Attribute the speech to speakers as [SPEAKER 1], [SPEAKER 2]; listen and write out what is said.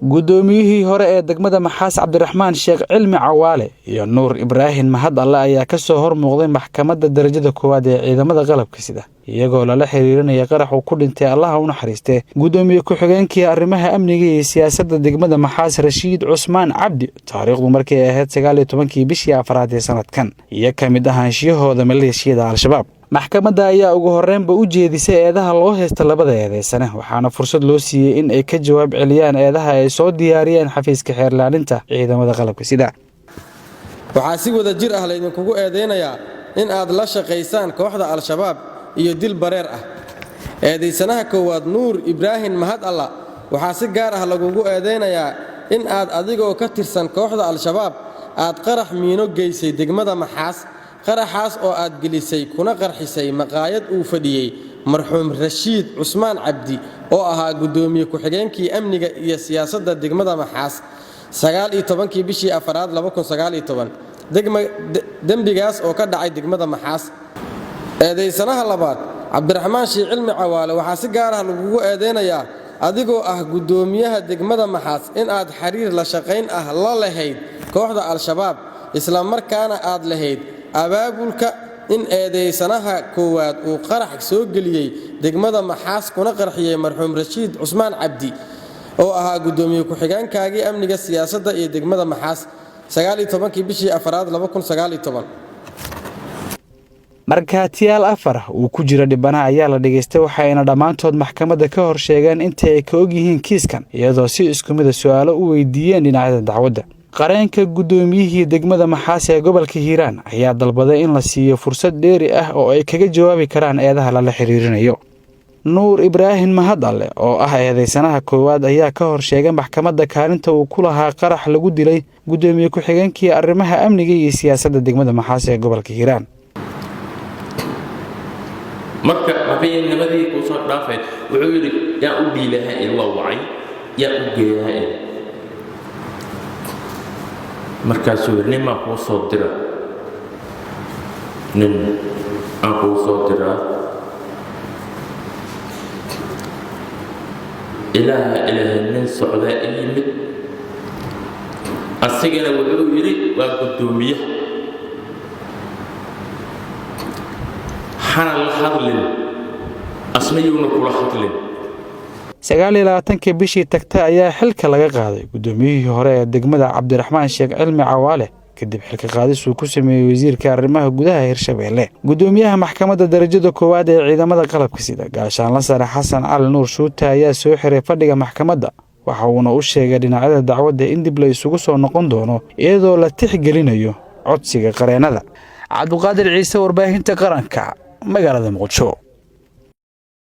[SPEAKER 1] Guddoomiyihii hore ee degmada Maxaas, Cabdiraxmaan Sheekh Cilmi Cawaale, iyo Nuur Ibraahim Mahad Alle ayaa ka soo hor muuqday Maxkamadda Darajada Koowaad ee Ciidamada Qalabka Sida, iyagoo lala xiriirinaya qarax uu ku dhintay, Allaha u naxariistee, guddoomiye ku-xigeenkii arrimaha amniga iyo siyaasadda degmada Maxaas, Rashiid Cusmaan Cabdi, taariikhdu markay ahayd 19-kii bishii afraad ee sanadkan, iyo ka mid ahaanshiyahooda maleeshiyada Al-Shabaab. Maxkamadda ayaa ugu horreynba u jeedisay eedaha loo haysta labada eedeysane, waxaana fursad loo siiyey in ay ka jawaab celiyaan eedaha ay soo diyaariyeen xafiiska xeerlaalinta ciidamada qalabka sida.
[SPEAKER 2] Waxaa si wada jir ah laydinkugu eedaynayaa in aad la shaqaysaan kooxda Al-Shabaab iyo dil bareer ah. Eedaysanaha koowaad, Nuur Ibraahim Mahad Alla, waxaa si gaar ah lagugu eedaynayaa in aad adigoo ka tirsan kooxda Al-Shabaab aad qarax miino geysay degmada Maxaas, qaraxaas oo aad gelisay kuna qarxisay maqaayad uu fadhiyey marxuum Rashiid Cusmaan Cabdi oo ahaa guddoomiye ku-xigeenkii amniga iyo siyaasadda degmada Maxaas 19-kii bishii afaraad, dembigaas oo ka dhacay degmada Maxaas. Eedaysanaha labaad, Cabdiraxmaan Sheekh Cilmi Cawaale, waxaa si gaar ah lagugu eedaynayaa adigoo ah guddoomiyaha degmada Maxaas in aad xiriir la shaqayn ah la lahayd kooxda Al-Shabaab, isla markaana aad lahayd abaabulka in eedaysanaha koowaad uu qarax soo geliyey degmada Maxaas kuna qarxiyey marxuum Rashiid Cusmaan Cabdi oo ahaa guddoomiye ku-xigeenkaagii amniga, siyaasadda iyo degmada Maxaas 19-kii bishii afaraad.
[SPEAKER 1] Markhaatiyaal afar uu ku jira dhibanaha ayaa la dhegaystay, waxayna dhammaantood maxkamadda ka hor sheegeen inta ay ka og yihiin kiiskan, iyadoo si isku mida su'aalo u weydiiyeen dhinacyada dacwadda. Qareenka guddoomiyihii degmada Maxaas ee gobolka Hiiraan ayaa dalbaday in la siiyo fursad dheeri ah oo ay kaga jawaabi karaan eedaha lala xiriirinayo. Nuur Ibraahim Mahad Alle oo ah eedeysanaha koowaad ayaa ka hor sheegay maxkamadda kaalinta uu ku lahaa qarax lagu dilay guddoomiye ku-xigeenkii arrimaha amniga iyo siyaasadda degmada Maxaas ee gobolka Hiiraan.
[SPEAKER 3] Marka habeennimadii kuu soo dhaafay, wuxuu yidhi: "Yaa u dhiibaha?" Il waa wacay: "Yaa u geeyaha?" Il markaasuu yidhi: "Nin baan kuu soo dira, nin aan kuu soo diraa." Ilaaha ilaahay, nin socdaa i yimid, asigana wuxuu yidhi waa guddoomiyaha, hana la hadlin, asna yuuna kula hadlin.
[SPEAKER 1] 29-kii bishii tagta ayaa xilka laga qaaday guddoomiyihii hore ee degmada, Cabdiraxmaan Sheekh Cilmi Cawaale, kadib xilka qaadis uu ku sameeyey wasiirka arrimaha gudaha Hirshabeelle. Guddoomiyaha Maxkamadda Darajada Koowaad ee Ciidamada Qalabka Sida, Gaashaanla Sare Xasan Cali Nuur Shuute, ayaa soo xiray fadhiga maxkamadda, waxa uuna u sheegay dhinacyada dacwadda in dib la isugu soo noqon doono, iyadoo la tixgelinayo codsiga qareennada. Cabduqaadir Ciise, Warbaahinta Qaranka, magaalada Muqdisho.